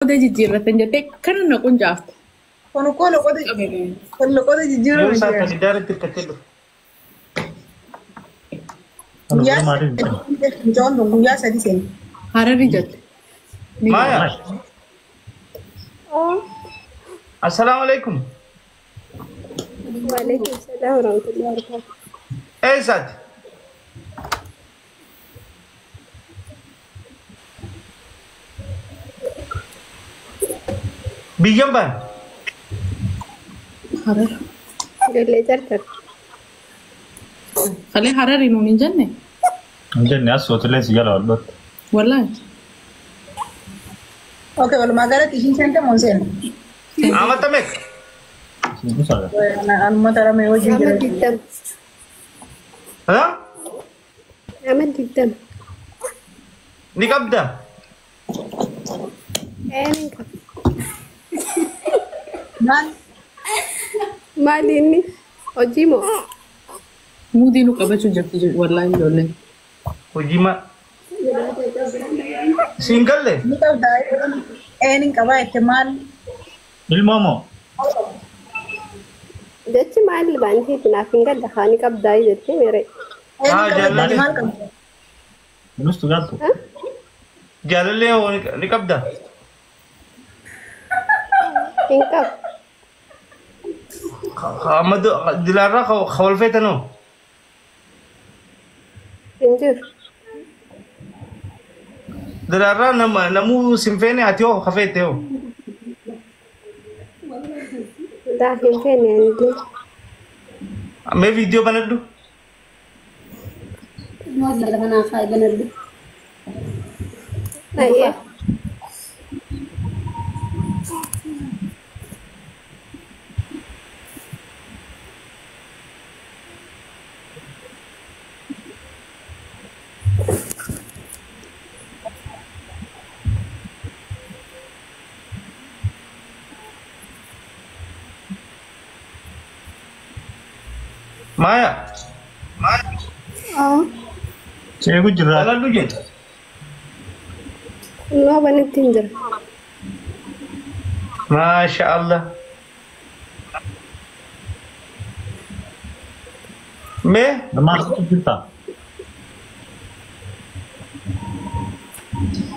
Loqoda jijjiirratan jettee kana na quncaafte. Kun ukkoo loqoda kun loqoda jijjiiruu Yoo miti. isaa talidaaritti hirkattee dhufe. Guyyaa sadii mucaan tun guyyaa 3 seeni. Harari jette. Maaya. Assalaamu alaikum. Waalaikum salaam warahmatullahi wabarakatuh. Eessaati? Biyyan baan? Harar. Ijoollee carcar. Kalee Harari nuun hin jenne. Hin jenne as sootilee si jala wal Wallaahi. Okay, walumaa galatti ishiin seente moo hin seenne? Amata meeqa? Anuma taramee wajjin Nama jira. 20. Ha? Nama 20. Ni qabda? Ee ni qaba. Maal? Maali inni? Hojii moo? Muudii nu qabachuu jirti wallaahi ijoolleen. Hojii ma? Siin galle? Ni qabdaa? Een hin qabaa jette maal? Ilmoo moo? Jechi maal baantiiti naaf hin galle haa ni qabdaa jettee mere. Een Ah, hin qabaa jaalladhe. jette maal qabda? Nustu galtu. Jaalallee hoo ni qabda? Hin qabu. Amma dilaarraa ka wal feetanoo? Hin jiru. Dilaarraa nama namuu sin feene ati hoo ka feete hoo? Daa hin feene anillee. Mee viidiyoo banadhu. Ayyee. Maaya. Oo. Seegu jirra. Banadhu jette. Kunnoo banitti hin jira. Maasha Allah. Mee Maal jirta?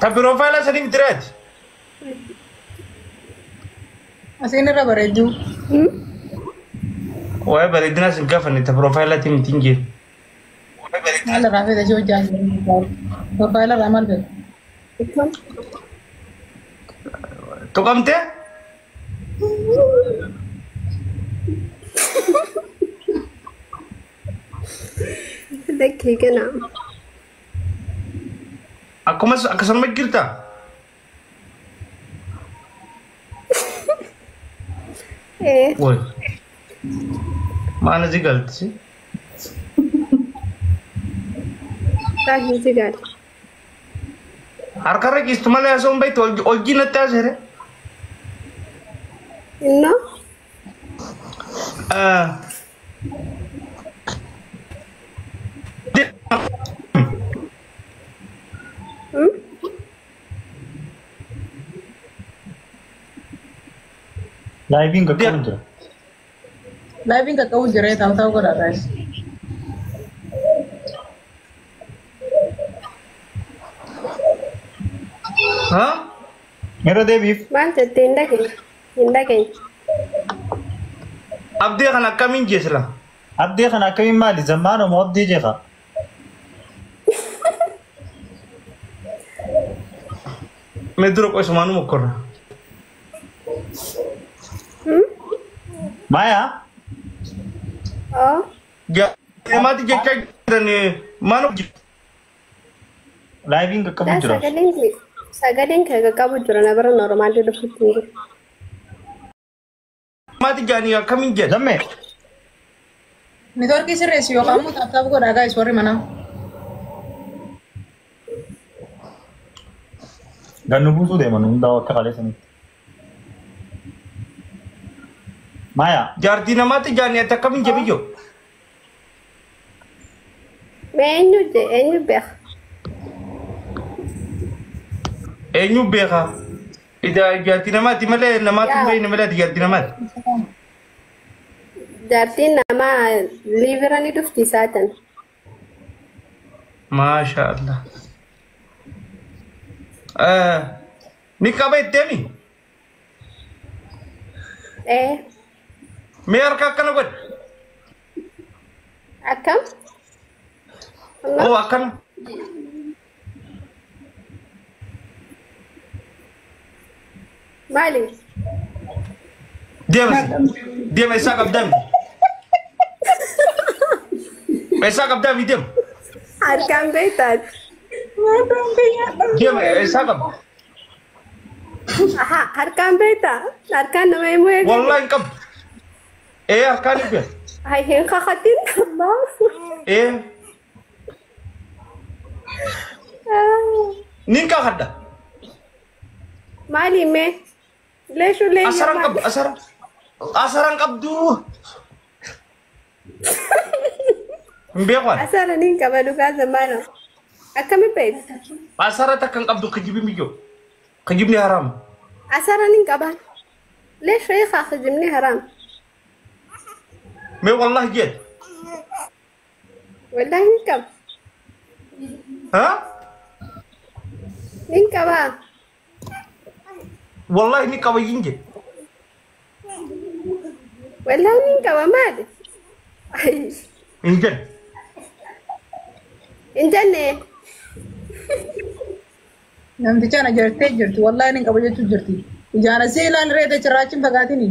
Ta piroofaayila sadii mitireeti. Asiin irra bareedduu. Waa'ee bareedinaa sin gaafanne ta piroofaayilaatii miti hin jeen. Maal irraa fedha ishee hojjaa jiru? Profaayila irraa maal fedha? Ikkoo. Tuqamtee? Lakkii gana. Akkuma akkasuma jirta? Ee. Woy. Maana si galti? Daa hin sigaale. Harkarra ciistu malee osoo hin beektu hojii natti haasere. Innoo? Laayiviin qaqqabu jira. Laayiviin qaqqabu jira ta'u ta'u godha guys. Ha? Irra deebiif. Maal jettee hin dhageenye? Hin dhageenye. Abdii kana akkamiin jeesla? Abdii kana akkamiin maali? Zammaanoo moo abdii jeeqa? Mee dura qoisumaanuu mokkorra. Maaya? Oo. Namaatti jechaa jiran maal Laayiviin qaqqabu Daa jira. sagaleen kee sagaleen kee qaqqabu jira na bira normaalii dhufutti hin jiru. Namaatti jaanii akkamiin jedha? Zammee. Neetwoorkii sirreessi yookaan immoo taaptaap godhaa guys warri manaa. Gannu buusuu deeman hundaa akka kaleessanitti. Maaya. Jaartii namaatti jaanii ati akkamiin jebiyyoo? Mee eenyu je eenyu beeka? Eenyu beekaa? Ija jaartii namaati malee namaatu hin beekne malee ati jaartii namaati. Jaartiin namaa liivira ni dhufti saatan. Maasha Allah. Ni qaba itteemi? Ee. Mee harka akkana godhi. Akkam? Oo akkana. Maali? Deema deema isaa qabdaami. Isaa qabdaami deema. Harkaan beektaati. Deema isaa qabda. Aha, harkaan beektaa? Harkaan nama himuu eegale. Wallahi hin qabdu. Ee harkaan hin beeku. Ay, hin kakatin. Ee nin kakadha. Maali mee? Leeshu leeshu. Asaran qabdu asara. Asaran qabdu. Hin beeku ani. Asara nin qaba dhugaa zamaana. Akkami beekta? Asara takka hin qabdu kijibni biyyoo. Kijibni haraam. Asara nin qaba. Leeshu eegaa kijibni haraam. Mee wallahi jedhe. Wallahi nin qaba. Ha? Nin qaba. Wallahi ni qaba hin jedhe. Wallahi nin qaba maali? Hin jedhe. Hin jenne. Namticha ana jartee jirti. Wallahi nin qaba jechuu jirti. Ijaan asii ilaali reeta cirraachi hin fagaatini.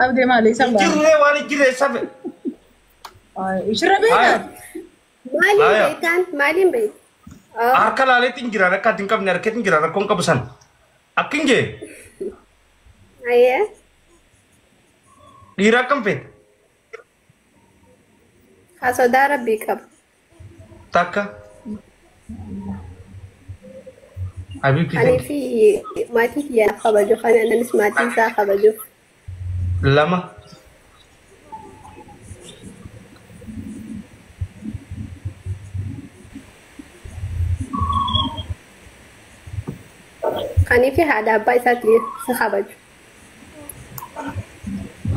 Abdee maali isaan Hin baana? jirree waan hin jirre safe. Ishirra beekaa? Maaliin Haya. beektaan? Maaliin beekta? Harka laaleetti hin jiraan akka ati hin qabne harkeetti hin jiraan rakkoon qabu san. Akkin jee Ayyee. dhiira akkam feete? Haa sodaa rabbii qaba. Takka. Habiibti Ani fi maatii kiyyaa kabaju kana anis maatii isaa kabajuuf. Lama. Kanii fi haadha abbaa isaatti si kabaju.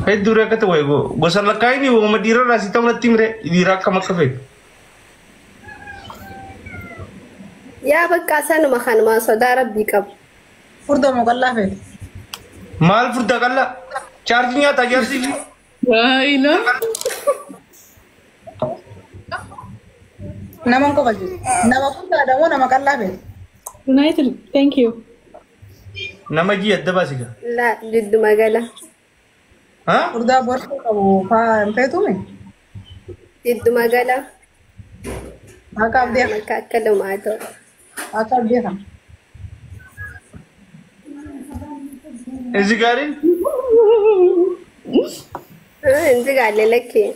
Hedduu rakkate wayi gosa lakkaa'ini uuma dhiirarraa si ta'u natti himre dhiira akkam akka feetu. Yaa bakka sanuma kanuma sodaa rabbii qabu. Furdoo moo qal'aa feete? Maal furdaa qal'aa? Chaarjii nyaataa jaarsi fi Waayila. Nama hin kofalchiisu. Nama furdaadha moo nama qal'aa feete? United, thank you. Nama jii adda baasi gaa. Laa jidduma gala. Ha? Furdaa borcuu qabu faa hin feetuumi? Jidduma gala. Akka abdee Akka akka dhumaa ta'u. akka abdee kana. Inzi gaariin? Inzi gaalle lakkee.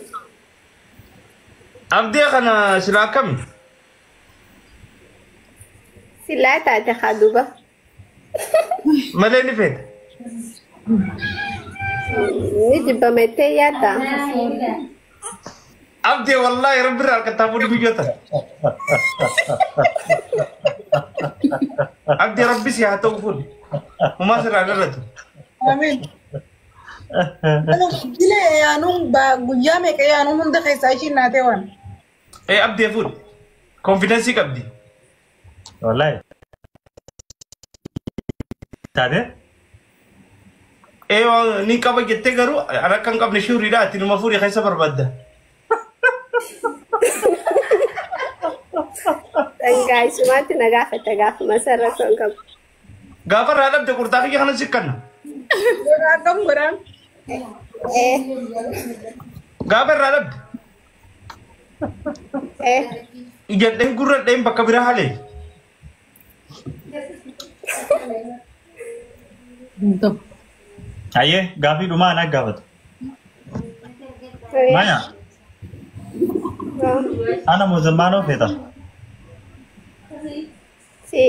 Abdee kana silaa akkami? Silaa taate haa duuba. Malee ni feeta. Ni jibbamettee yaadda. Abdee wallaahi rabbi irraa harkattaa fuudhi biyyoota. Abdee rabbi si haa ta'u fuudhi. Homaa sirraa dhalatu. Amiin. Jilee yaanuun guyyaa meeqa yaanuun hunda keessaa ishiin naatee waan. Ee abdee fuudhi. Konfidensii qabdi. Wallahi. Taate? Ee ni qaba jettee garuu akka hin qabne shuuriidha ati numa fuudhi keessa barbaadda. Dhangaa isumaatti na gaafata gaafuma sarara osoo hin qabu. Gaafa irraa dhabde qurxaa kiyya kana sikkanna. Akkam godhaan? Ee Gaafa irraa dhabde ee ijadheen gurradheen bakka biraa halee. Ayyee gaafii dhumaa ana gaafatu. Maya ana moo zammaanoo feeta? Si.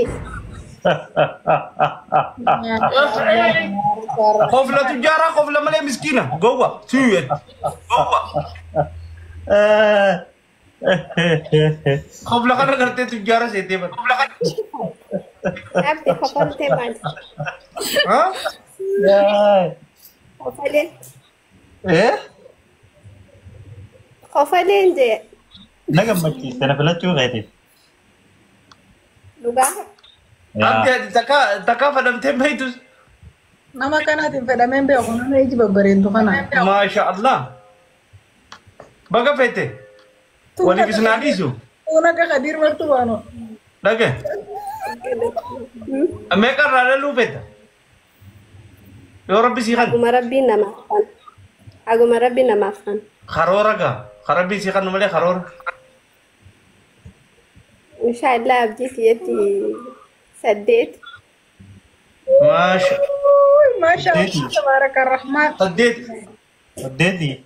Qofla tujjaaraa qofla malee miskiina gowwa tuyye gowwa. Kofla kana gartee tujjaara seetee bara. Abdi kofaltee maali? Haa? Kofalee. Eh? Kofaleen jee. Na gammachiiste na filachuu keetiif. Dhugaa. Abdi ati takka takka fadhamtee beektus. Nama kanaatiin fedhameen beeku nama iji babbareeddu kana. Maasha Allah. Baga feete. Waliif isin haa dhiisu. Tuun akka Kadiir martu baano. Dhage. Meeqa irraa dhaluu feeta? Yoo rabbi sii kan. Haguma rabbiin namaaf kan. Haguma rabbiin namaaf kan. Karoora gaa. Karabbii sii kannu malee karoora. Inshaallah abdii kiyyatti 8. Maasha. Maasha Allah tabaaraka rahmaan. 8. 8.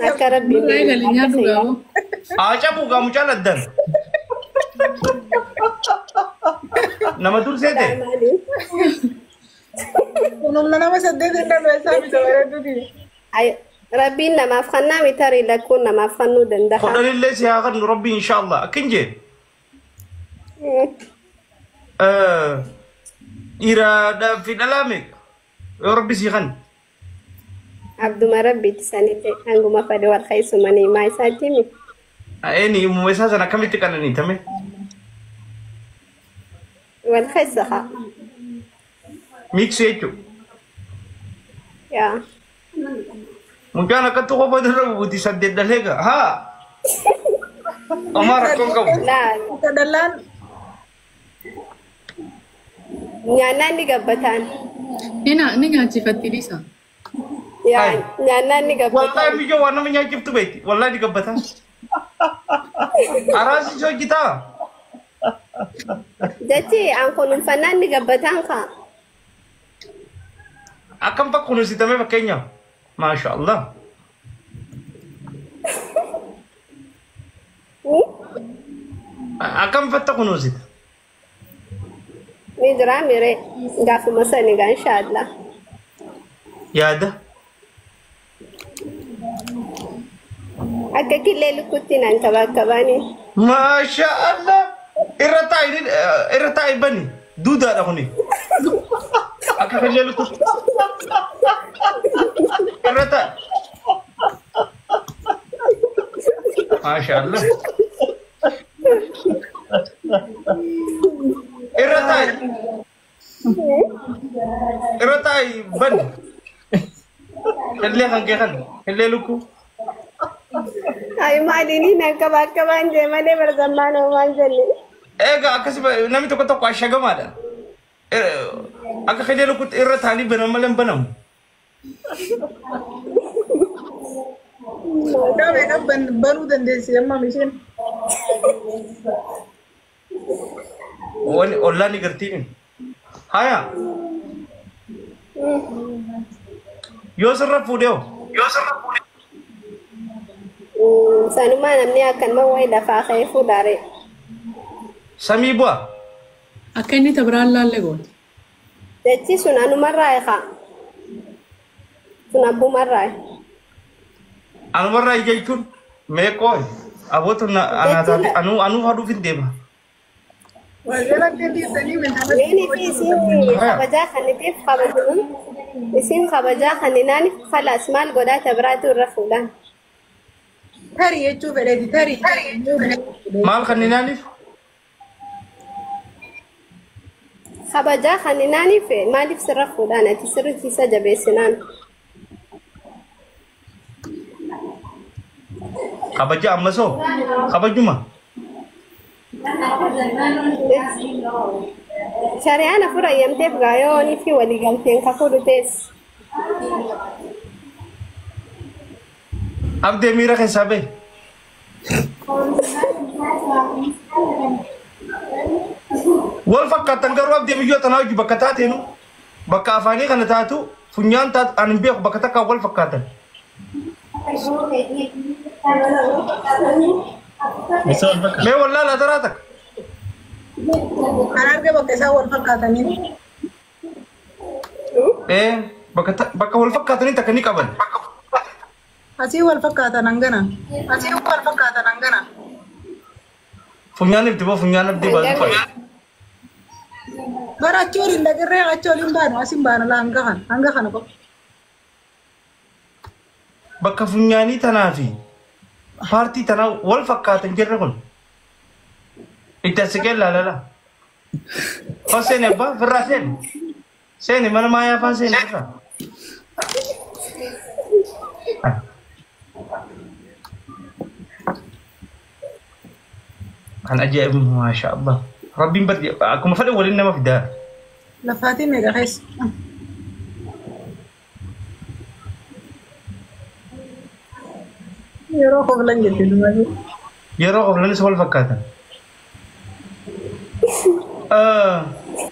Akka rabbiin Nurraa eegalee nyaadhu gaafo. Haa cabuu gaa mucaan addan. Nama dur seete. Maali? Kunumna nama 8 hin dhalu eessaa bita bareedduuti. Rabbiin namaaf kannaa mitarii lakkuun namaaf kannuu danda'a. 10 illee si haa kannu rabbi insha Allah. Akkin jee. Dhiira fi dhalaa meeqa? Yoo rabbi sii kan. Abduma rabbiitti sanillee hanguma fedhe wal keessumanii maa isaatti mi? Eeni uumama isaa sana akkamitti qananiitame? Wal keessa haa. Miiksii jechuudha. Yaa. Mucaan akkatti qofa irra buuti 8 dhalee gaa. Haa. Omaa rakkoon qabu. Laa Akka dallaan nyaannaan ni gabbataan. Ni nyaachifatti dhiisa. Yaa nyaannaan ni Wallahi gabbataan. miyyoo waan nama nyaachiftu beekti. Wallahi ni gabbata. Araasi si hojjetaa? Jechi an kunuunfannaan ni gabbataan kaa. Akkam fakka kunuunsitame fakkeenyaaf. Maasha Allah. Akkam fatta kunuunsita? Ni jira miree gaafuma sani gaa inshaallah. Yaada. Akka killee lukkutti naan tabaakkabaani. Maasha Allah. Irra taa'i irra taa'i bani. Duudaadha kuni. Akka killee lukkutti. Irra taa'i. Maasha Allah. Irra taa'i. Irra taa'i bani. Killee kan kee kan. Killee lukkuu. Ay maaliini naan kabaakkabaan jee malee barzammaan homaan jenne. Egaa akkasi namni tokko tokko ashagamaadha. Akka killee lukkuutti irra taa'anii banan malee hin banamu. Waggaa meeqa banuu dandeessi amma isheen? Wani ollaan ni gartiin. Haya. Yoo sirra fuudhee hoo? Sanumaa namni akkanuma wayi lafaa ka'ee fuudhaare. Samii bu'a. Akka inni tabiraan laalle goota. Jechi sun anumarraa haa. Sun abbumarraa. Anumarraa jechuun meeqoo abootu anaa taate anuu anuu haduuf hin deema. Waljalatti dhiisanii Weeni fi isin kabajaa kanitiif kabajamu. Isin kabajaa kaninaaniif khalaas maal godhaa tabiraatu irra fuudhaan. Tarii jechuu fedheeti tarii. Maal kanninaaniif? Kabajaa kaninaaniif maaliif sirra fuudhaan ati sirriitti isa jabeessinaan. Kabaja ammasoo kabajuma. Shari'aan afur ayyamteef gaayoonii fi waliigalteen kakuu tees. Abdee miira keessaa bahe. Wal fakkaatan garuu abdee miyyoo tanaa hojii bakka taateenu bakka afaanii kana taatu funyaan taatu ani hin beeku bakka takkaan wal fakkaatan. Isa wal fakkaata. Mee wallaalaa taraa takka. Kan arge bakka isaan wal fakkaatanii. Ee bakka wal fakkaatanii takka ni qaban. Asii wal fakkaatan hangana. Asii wal fakkaatan hangana. Funyaan ifti boo funyaan abdii baasu fa'i. Bara achi waliin dhaqirree achi waliin baanu asiin baana laa hanga kana hanga kana qofa. Bakka funyaanii tanaa fi paartii tanaa wal fakkaatan jirre kun. Itti as siqee laalala. Faa seeni abbaa firraa seeni. Seeni mana maayaa faa seeni firraa. Kan ajaa'ibu maasha Allah. Rabbiin barri akkuma fedhe waliin nama fidaa. Lafaatiin meeqa keessa? Yeroo koflan jette dubartii. Yeroo koflanis wal fakkaatan.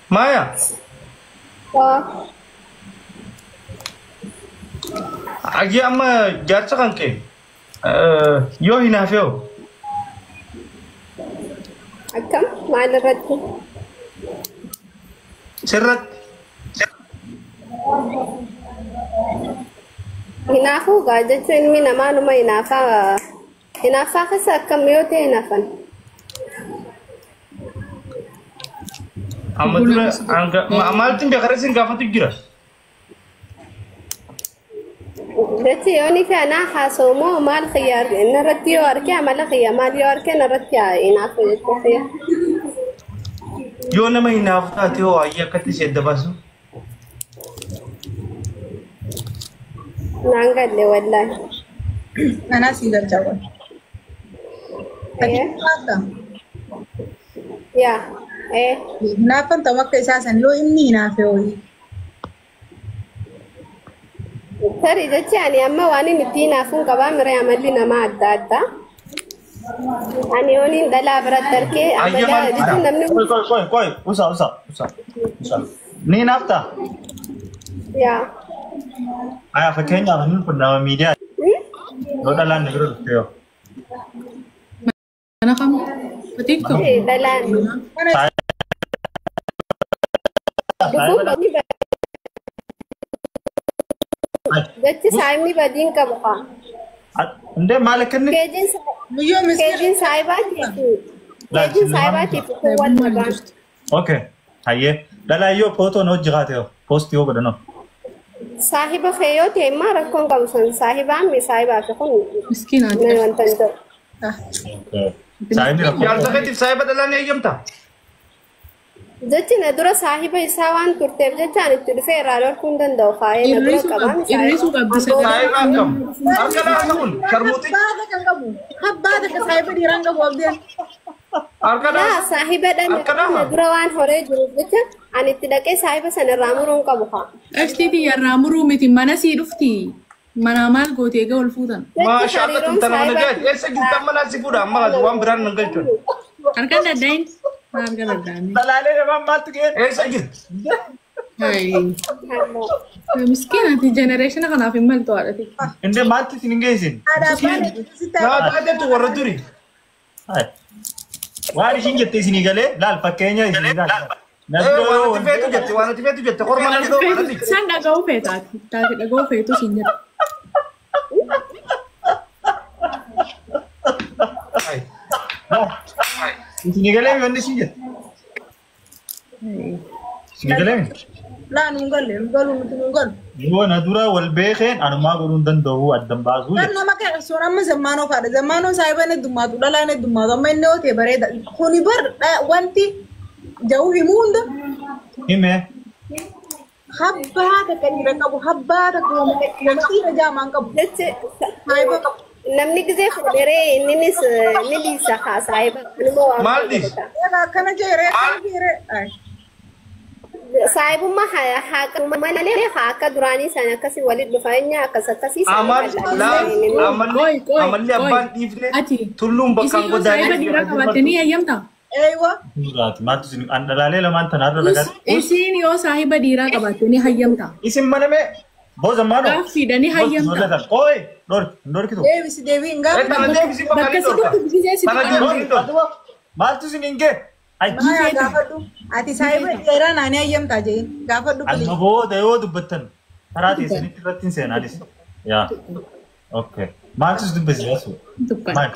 Maaya. Ajii amma jaarsa kan kee yoo hinaafee hoo? Akkam maal irratti? Sirratti. Hinaafuu gaa jechuun ilmi namaa numa hinaafaa hinaafaa keessa akkam yoo ta'e hinaafan. Amma dura maaltiin beekara isin gaafatu jira. Jechi yoo ni fi anaa haasa'u maal xiyyaar narratti yoo arge amala xiyya maal yoo arge narratti hinaafu jechuu xiyya. Yoo nama hinaafu taate hoo ayyee akkatti si adda baasu. Naan galle wallaahi. Anaa sii galchaa wal. Yaa. Hinaaffan ta'u akka isaa san yoo inni hinaafe hoyi. Tarii jechi ani amma waan inni itti hinaafuun qabaa miree amalli namaa adda addaa. Ani yooniin dhalaa biratti argee amala jechuun namni. Koi koi koi koi usa usa usa usa. Ni hinaaftaa? Yaa. Aya fakkeenyaaf inni kun nama miidiyaa yoo dhalaan na bira dhufte yoo. Mana kam? TikTok. Dhalaan. Dhufuun jechi saayimni badiin qabu haa. Indee maal akka inni? Keejiin saayibaatiif keejiin saayibaatiif kun wal dhagaan. Okay. Hayyee dhalaa yoo footoon hojii kaate yoo poostii yoo godhanoo. Saahiba kee yoo ta'e immoo rakkoon qabu sun saahibaan mi saahibaa fi kun Miskiina. wanta hin ta'u. Saayibni rakkoo. Jaarsa keetiif saayiba dhalaa ni eeyyamta? Jechi na dura saahiba isaa waan turteef jecha ani itti dhufee irraa dhorkuu hin danda'u faayee na dura qabaan Hir'isuu qabdi Saayiba akkam? Harka laasa kun sharmuuxi. Abbaa takka qabu. Abbaa takka saahiba dhiiraan qabu abdeen. Harka Laa laasa. saahiba dhala Harka laasa. na dura waan horee jiruuf jecha ani itti dhaqee saahiba sana irraa muruu hin qabu haa. Qashtiiti irraa muruu miti mana sii dhufti. Manaa maal gootee egaa ol fuutan? Maasha Allah tun tana mana gaati. Eessa jirtan mana si fuudha amma waan biraan nan galchuun. Harkaan daddaa'in. Harka daddaa'in. Dhalaalee namaa maaltu ga'e? Eessa jirti? Miskiinati jenereeshina kanaaf hin maltu haadhati. Indee maaltu isin hin geessin? Haadha abbaan sitti Naa taatetu warra duri. Waan ishiin jette isinii galee laal fakkeenya isinii laal. Waan ati feetu jette waan ati feetu jette korma nan dhoo waan ati. San dhaga'uu feetaati. Taate dhaga'uu feetu siin jedha. Isinii galee wanni ishiin jette. Isinii galee? Laa nuun galle nu galu nuti nuun galu. Yoo na dura wal beekeen anumaa godhuu hin danda'u addan baasuu Kan nama kan amma zammaanoo faadha. Zammaanoo saahiba inni dummaatu dhalaan inni dummaatu amma inni yoo ta'e bareeda. Kuni bar wanti jahu himuu hunda Hime. habbaa takka dhiira qabu habbaa takka wama dhiira jaamaan qabu. Jechi Saahiba qabu. namni gisee fuudheree inninis ni dhiisa haa saahiba anuma waan Maal dhiisa? Egaa akkana jeeree akkana jeeree. Saahibummaa haa malee haa akka duraanii sana akkasii walitti dhufeenya akkas akkasii Amal laal amalli amalli abbaan dhiifne Ati tulluun bakka isin yoo saahiba dhiiraa qabaatte ni eeyyamtaa? Eeywa. Nuraati maaltu isin an dhalaalee lamaan tanarra dhagaatti. Isin yoo saahiba dhiiraa qabaatte ni hayyamtaa? Isin mana mee boo zammaanoo. Gaaffiidha ni hayyamtaa? Qoy dhorki hin dhorkitu. Deebisi deebii hin gaafa. Tana deebisi bakka Bakka ni si dhorka. dhuftu gisee si Tana tuqan. deebisi ni dhorka. Maaltu isin hin gee? Ay Maaya gaafadhu. Ati saahiba dhiiraa naanii hayyamtaa jeen gaafadhu Alma please. booda yoo dubbattan karaa teessanitti irratti hin seenaanis. Yaa. Okay. Maaltu si dubbise asu? Dubbanna. Maal?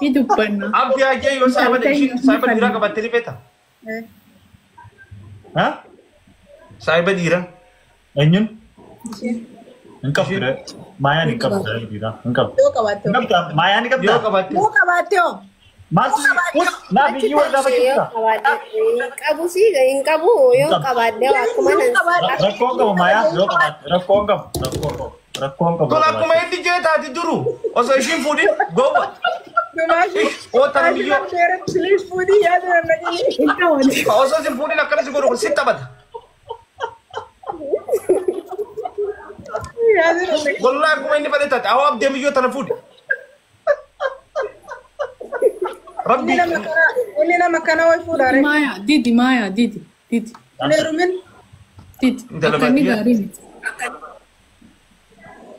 Ni dubbanna. Abdi hayyee yoo saayiba ishiin saayiba dhiiraa qabattee ni beekta? Ha? Saayiba dhiiraa. Eenyuun? Hin qabdu re. Maayaan hin qabdu re dhiiraa. Hin qabdu. Yoo qabaatte Hin qabdu. Maayaan ni Yoo qabdaa? qabaatte. Yoo qabaatte hoo? Maaltu si naaf iyyuu wal gaafachiifta? Hin qabu si hin qabu yoo qabaadhe akkuma nan Rakkoo hin qabu Maayaa yoo qabaatte rakkoo hin qabu. Rakkoo hin qabu. Rakkoo hin qabu. Tol akkuma inni jee taati duru osoo ishiin fuudhin gowwa. Dumaashi. Oota biyyoo. Please fuudhii yaada nan naqini. Hin ta'u. Osoo isin fuudhin akkana si godhu si taphata. Yaada nan naqini. Wallahi akkuma inni fedhe taate awwa abdee biyyoo tana fuudhi. Rabbi. Inni nama kana wayi fuudhaare. Maaya didi maaya didi didi Hin heerumin. didi. Intala Akka inni baadiyyaa. gaarii miti.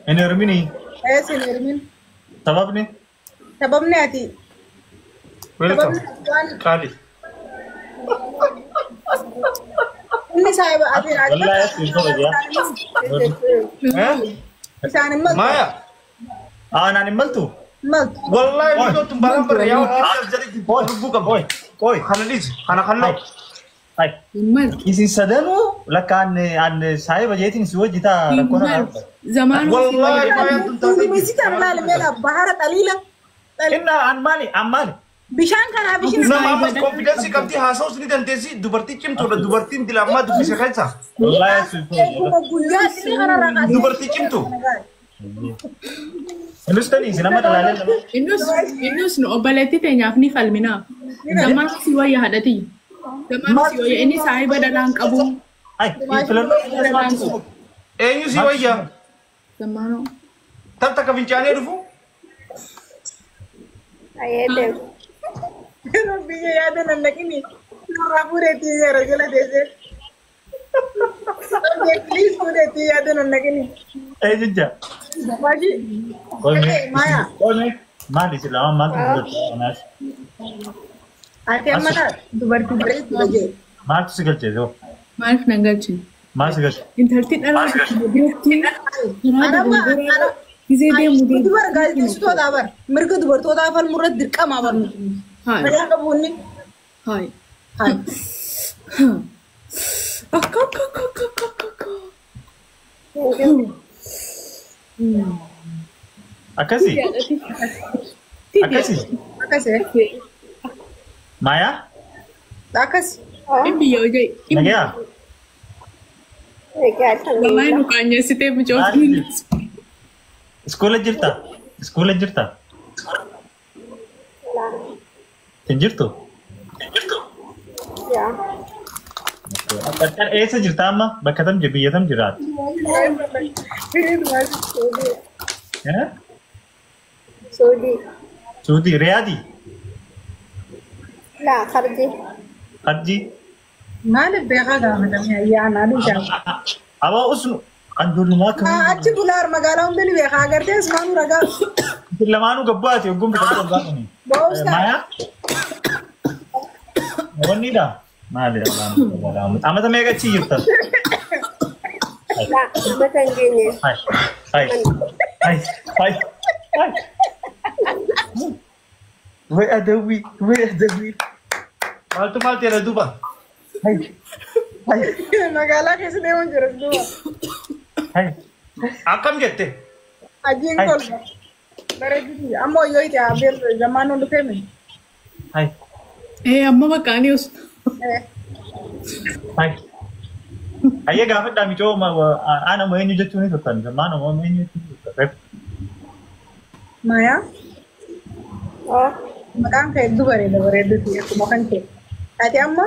Hin heerumini. Ees hin heerumin. Sababni? Sababni ati. Welcome. Sababni ati waan Qaali. inni saayiba ati. Wallahi as hin qabu yaa. Eh? Isaan hin maltu. Maaya. Ah naan hin maltu? Maltu. Wallahi biyyoo tun balaan barra yaa waan lubbuu qabdi. Oi, oi. Kana dhiisi kana kalloo. Hai. Hin maltu. Isin sadanuu lakka an saayiba jeetiin si wajji taa Hin rakkoo na maltu. Zamaanuu si Wallahi wayya. maayaan tun taatee Misi tan laale meela bahara xaliila. Inna an maali an maali? Bishaan kanaa bishaan. Nama ammas confidence qabdi haasa'uus ni dandeessi dubartii cimtuudha dubartiin dilammaa dubbise keessa. Wallahi as hin Eeguma guyyaa inni kanarraa kaasee. Dubartii cimtu. Inus tani isin amma dalaalee lama. Innus nu obboleettii teenyaaf ni falminaa. Zamaanuu si wayya haadhatii. Zamaanuu si wayya inni saayiba dhalaan qabu. Hai, filannoo. Eenyu si wayya? Zamaanuu. Tan takka fincaanee dhufu? Ayyeetem. Biyya yaada nan naqini. Nurraa fuudheetii jara jala teessee. Please fuudheetii yaada nan naqini. Eh jecha. Maashi. Qoome. Maaya. Qoome. Maali isin lamaan maaltu mul'atu kanaas? Ati amma dubartii bareeddudha jee. Maaltu si galchee yoo? Maaliif nan galchine? Maal si galche? Intalti dhalaa tokko biratti karaa dogongoraa gizee deemu Nuti deemu. bara gaazexeessitootaa bara mirga dubartootaa falmurratti dirqamaa bara nuti. Hayi. Fayyaa qabu inni. Hayi. Hayi. Akka akka akka akka akka akka akka. Akkasii? Akkasii? Akkasi. Maayaa? Akkasi. Inni biyya hojii. Nagayaa? Wallahi nu qaanyeessitee mijoofni. Iskoola jirta? Iskoola jirta? Hin jirtu? Yaa. Eessa jirta amma? Bakka tam jira? Biyya tam jiraata? Eh? Suudii. Suudii, Riyaadii? Laa Kharji. Hajji? Maaliif beekaa gaafatamee ayyaana aduu Abaa usnu kan ijoollummaa akkamii? Achi bulaar magaalaa hundi ni beekaa agartee ismaanuu ragaa. Isin lamaanuu gabbaati ogguun bitaa gabbaatanii. Ba'uus ta'a. Maayaa? Wanniidha? Maali? Amata meeqa achi jirta? Laa uummata hin geenye. Hai. Hai. Hai. Hai. Hai. Wai adawwi, wai adawwi. Maaltu maal ta'eera duuba? Hai. Hai. Magaalaa keessa deemuun jira duuba. Hai. Akkam jette? Ajiin kolfa. Bareedduu amma yoo itti abeel zamaanuu dhufeemi. Hai. Ee amma bakka ani os. Hai. Hayyee gaafadhaa micoo ana moo eenyu jechuun ni turtan zammaan moo eenyu jechuun ni turtan. Maayaa Oh. maqaan kee hedduu bareeda bareedduuti akkuma kan kee. Ati amma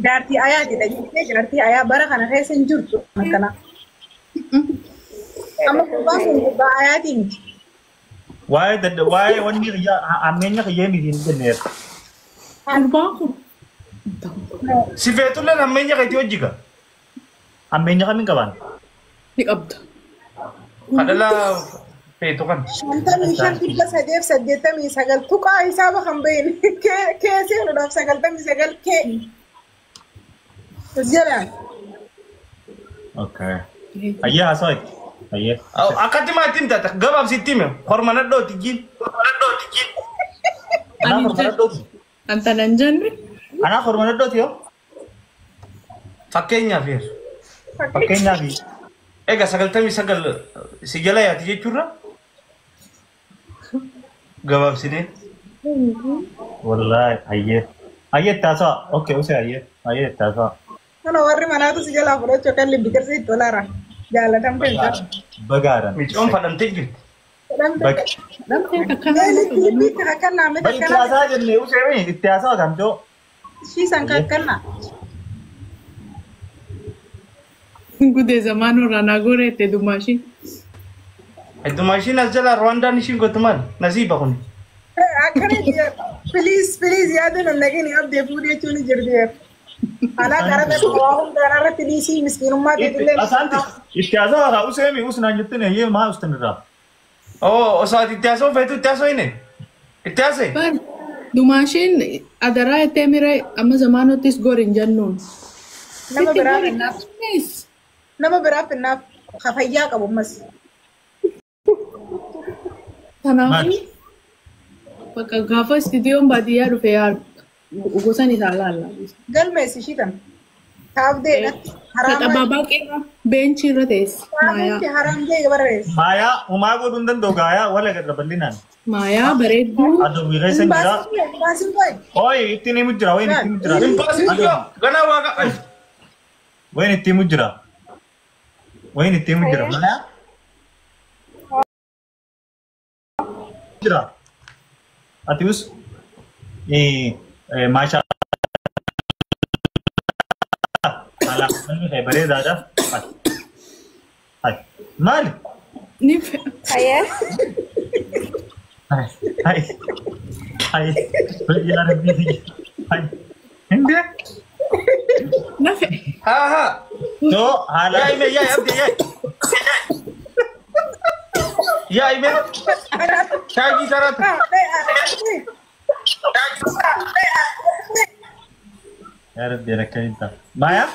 jaartii ayaati dhageessee jaartii ayaa bara kana keessa hin jirtu akkana. Amma gurbaan kun gurbaa ayaatii miti. Waa'ee dadda waa'ee wanni ammeenya kiyyee miti hin jenneera. Gurbaan kun. Si feetulleen hammeenya keetii hojii Ammeenya kamiin qabaan? Ni qabda. Kadhala feetu kan. 55,389 tuqaa hisaaba kan bahin kee seenuudhaaf 99 kee. Jedhaan. Okay. Hayyee haasawaa itti. Ayyee. Akkatti maatti himta gabaabsitti hime horma nadhooti jiin. Anaa horma nadhooti. Anta nan jenne. Anaa horma nadhooti yoo. Fakkeenyaaf yeesu. Fakkeenyaaf. Egaa 99 si jala yaati jechuurra gabaabsinee. Wallaahi ayyee. Ayyee itti haasawa. Okay usee ayyee. Ayyee itti haasawa. Kana warri manaatu si jalaa fudhachuu akka libbi qirsi itti olaara. Jaalatamte hin taatu. Bagaaran. Micoon fadhamtee jirti. Baga. Dhamtee akkana. Libbi kakkannaa miti Bari itti akkana. haasawa jennee usee mi itti haasawa kamtoo. Ishii san kakkannaa. Gudee zamaanoo irraa naa goreette dumaashiin. Heddumaa ishiin as jalaa Rwaandaan ishiin gootu maali? Nasiiba kuni. Akkana please please yaada nan dhagini abdee fuudhee jechuun jirti. Alaa karaa tokko waa hundaan irratti dhiisii miskiinummaa ta'e. Asaanti itti haasawa kaa usee mi usnaan jettin ayyee maa ustan irraa. Oo osoo ati itti haasa'u feetu itti haasa'u inni? Itti haasa'e? Bar dumaashiin adaraa jettee miree amma zamaanottis gor hin jennuun. Nama biraa finnaaf. Nama biraa finnaaf fayyaa qabu ammas. Kanaafuu bakka gaafa istiidiyoon baadiyyaa dhufe yaa gosan isaa laalla. Galmeessi ishii tan. Taabdeedha. Haraama. Abaabaa qeerra beenchii irra teessi. Maayaa. Haraam jee barreessa. Maayaa homaa godhuu hin danda'u gaayaa wala gad bal'inaan. Maayaa bareedduu. Adda wiirreessan jira. Baasiin qoy. Ooyi ittiin himu jira wayin itti himu jira. Hin baasin yoo ganaa waaqa. Wayin itti himu jira. Wayin itti himu jira. Maayaa. Jira. Ati us maashaa. Alaamanni kee bareedaadha. Hai. Maali? Ni fe'a. Ayyee. Hai. Hai. Hai. Yaa Rabbi. Hai. Hindee. Na fe'e. Haa haa. So haala. Yaa hime yaa abdee yaa. Yaa hime. Shaagii saraata. Yaa Rabbi rakkanitta. Maayaa.